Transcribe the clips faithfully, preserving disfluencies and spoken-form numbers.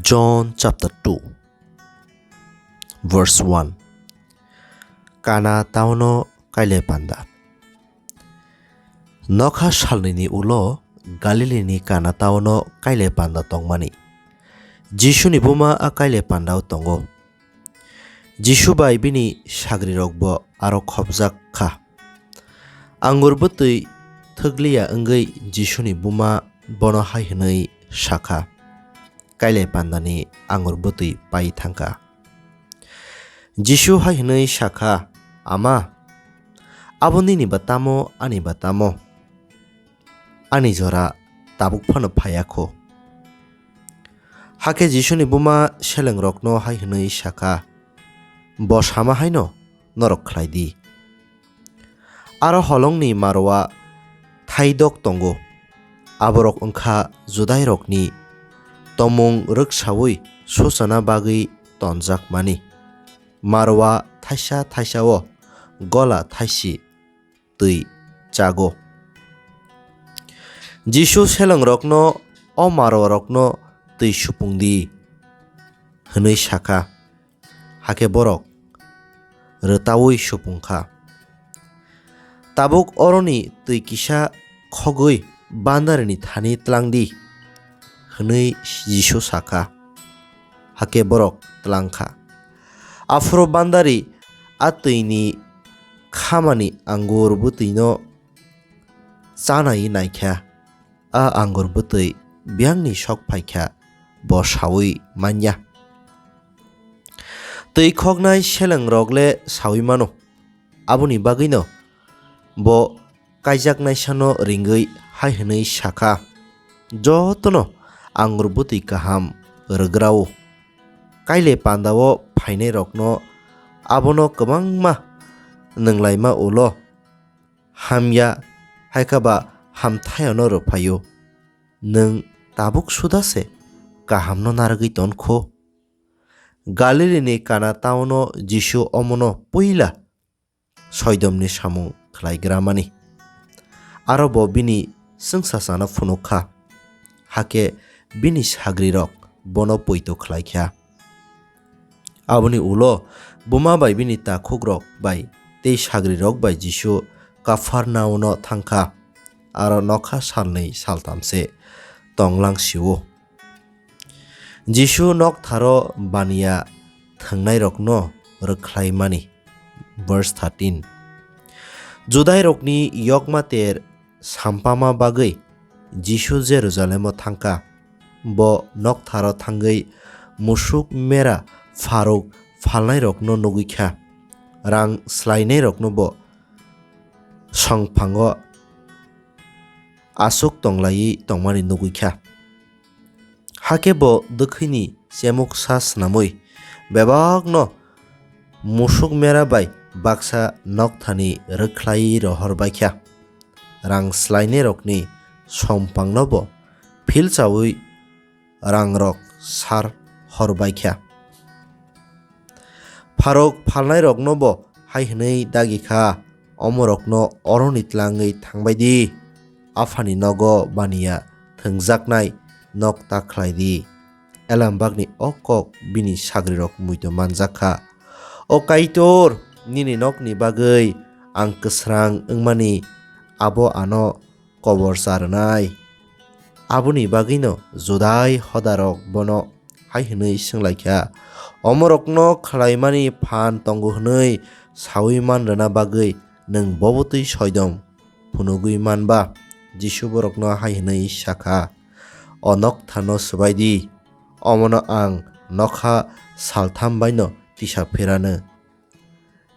John chapter two, verse one. Kana taono kailai panda. Nokha salnwini ulo Galilini Kana taono kailai panda tongmani. Jisuni buma a kailai pandao tongo. Jisu bai bini sagrirokbo aro khopjak kha. Angur bwtwi thwkliya wngwi Jisuni buma bono hai hwnwi sa kha, "Kailai pandani angur bwtwi pai thang kha." Jisu hai hwnwi sa kha, "Ama, abo nini ba tamo, ani ba tamo? Ani jora tabuk phano phai ya kho." Hakhe Jisuni buma selengrokno hai hwnwi sa kha, "Bo sama haino norok khlai di." Aro holongni maroa thaidok tongo, aborok wng kha Judairokni tomung rwksaui suchana bagwi tonjakmani. Maroa thaisa thaisao gola thaisi twi chago. Jisu selengrokno, "O maroarokno twi supung di," hwnwi sa kha. Hakhe borok rwtaui supung kha. "Tabuk oroni twi kisa khogwi bandarini thani tlang di," hwnwi Jisu sa kha. Hakhe borok tlang kha. Aphuru bandari a twini khamani angur bwtwino chanai naikha. A angur bwtwi biyangni sok phaikha, bo saui manya. Twi khoknai selengrok le saui mano. Aboni bagwino bo kaijaknaisano ringwi hai hwnwi sa kha, "Jotono angur bwtwi kaham rwgrao. Kailai pandao phainairokno abono kwbangma nwnglaima ulo hamya, hai khe ba hamthayano rw phaio. Nwng tabuk suda se kahamno narwgwi ton kho." Galilini Kana taono Jisu omono puila soidomni samung khlaigramani. Aro bo bini chwngsachano phunuk kha, hakhe bini sagrirok bono poito khlai kha. Aboni ulo buma bai bini takhukrok bai tei sagrirok bai Jisu Kapharnaumo thang kha, aro nokha salnwi saltham se tonglang sio. Jisu noktharo baniya thwngnairokno rwkhlaimani. Verse thirteen. Judairokni yokma ter sampama bagwi Jisu Jerusalemo thang kha. Bo noktharo thangwi musuk mera pharuk phalnairokno nugwi kha. Rang slainairokno bo songphango aswk tonglaiwi tongmani nugwi kha. Hakhe bo dwkhwini chemuksa snamwi bebakno musuk mera bai baksa nokthani rwkhlaiwi rohor bai kha. Rang slainairokni songpangno bo philchaui rangrok sar hor bai kha. Pharuk phalnairokno bo hai hwnwi dagi kha, "Omorokno oroni tlangwi thangbai di, Aphani nogo baniya thwngjaknai nok ta khlai di." Elambakni o kok bini sagrirok muitu manjak kha, "O Kaitor, nini nokni bagwi ang kwsrang wngmani abo ano kobor cha rwnai." Aboni bagwino Judai hodarok bono hai hwnwi swng lai kha, "Omorokno khlaimani phan tongo hwnwi saui man rwna bagwi nwng bobo twi soidom phunugwi man ba?" Jisu borokno hai hwnwi sa kha, "O nokthano swbai di, omono ang nokha saltham baino tisa phirano."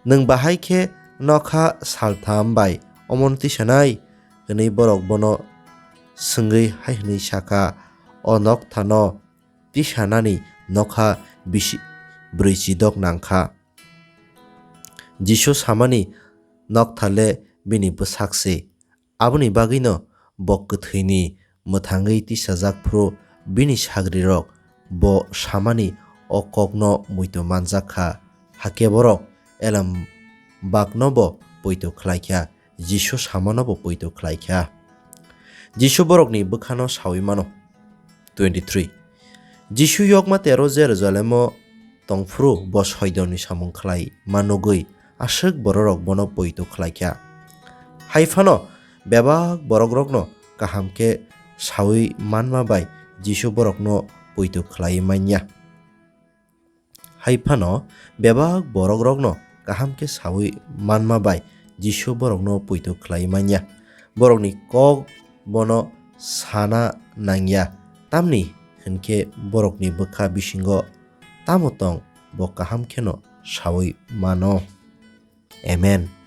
"Nwng bahai khe nokha saltham bai omono tisanai?" hwnwi borok bono swngwi hai hwnwi sa kha, "O nokthano tisanani nokha bisi brwichi dok nang kha." Jisu samani nokthale bini bwsak se. Aboni bagwino bo kwthwini mwthangwi tisajak phuru bini sagrirok bo samani o kokno muitu manjak kha, hakhe borok elem bakno bo poito khlai kha, Jisu samano bo poito khlai kha. Jisu borokni bwkhano saui mano. Twenty-three. Jisu yokma tero Jerusalemo tong phuru bo soidorni samung khlai ma nugwi aswk bororok bono poito khlai kha. Hai phano bebak borokrokno kaham khe saui manma bai Jisu borokno poito khlaiwi man ya. Hai phano bebak borokrokno kaham khe saui manma bai Jisu borokno poito khlaiwi man ya. Borokni kok bono sana nang ya, tamni hwn khe borokni bwkha bisingo tamo tong bo kaham kheno saui mano. Amen.